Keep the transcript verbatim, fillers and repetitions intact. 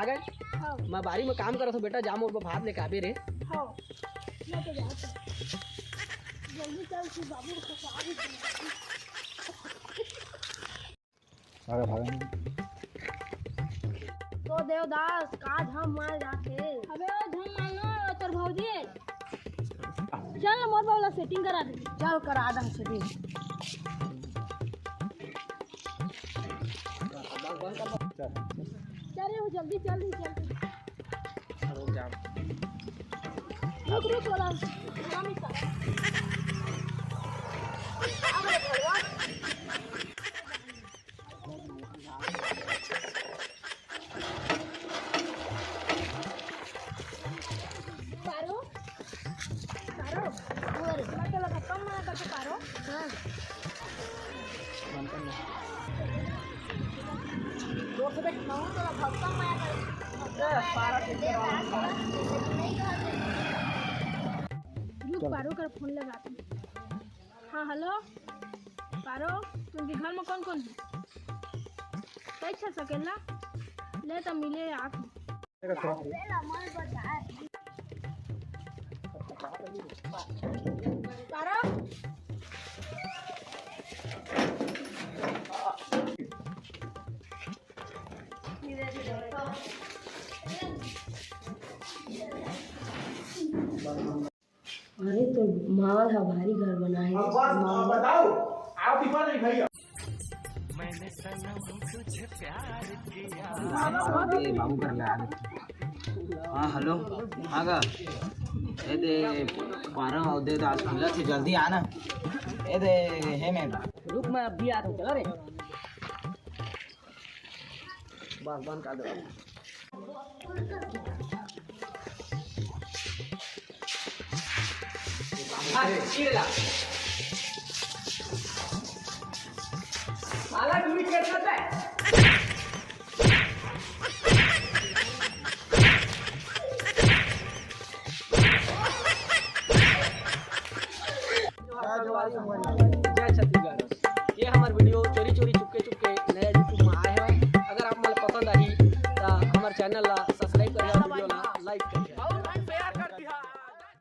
आ गए? हाँ। मैं बारी में काम करत हूँ बेटा, जा मोर बर भात लेके आबे रे। हाँ, मैं तो जात हूँ। जल्दी चल, फिर बाबू को सारी अरे भाई। तो देवदास, का झम मार जाथे? अबे ओ झम मार लो, तोर भौजी। चल ना, मोर बाबू ला setting करा दे। चल, करा दे setting। चल रे, वो जल्दी, जल्दी, जल्दी। रुक जा। रुक, रुक, थोड़ा, थोड़ा में कर। पारो, पारो, मैं तोला धक्का मार करके पारो। हाँ। दोस्त देख, मैं तोला धक्का मार करके। रुक, पारो कर फोन लगा। हाँ, हेलो, पारो, तुमके घर में कौन कौन है? कई छा सकेला? ले त मिले आके। पारो? अरे, तो माल ह भारी घर बनाए। अब बस, अब बताओ, आप ही पर नहीं भैया। ए, बाबू कर ले, आ गए। हाँ, हेलो। हाँ गा। ए दे, पारो, दे, दे, आज मिला थे, जल्दी आना। ए दे, हे मैं। रुक, मैं अभी आ रहा हूँ, चला रे। बस, बंद कर दो। हाँ, चीड़ ला। साला डुप्लीकेट करता है। जय छत्तीसगढ़। ये हमर वीडियो चोरी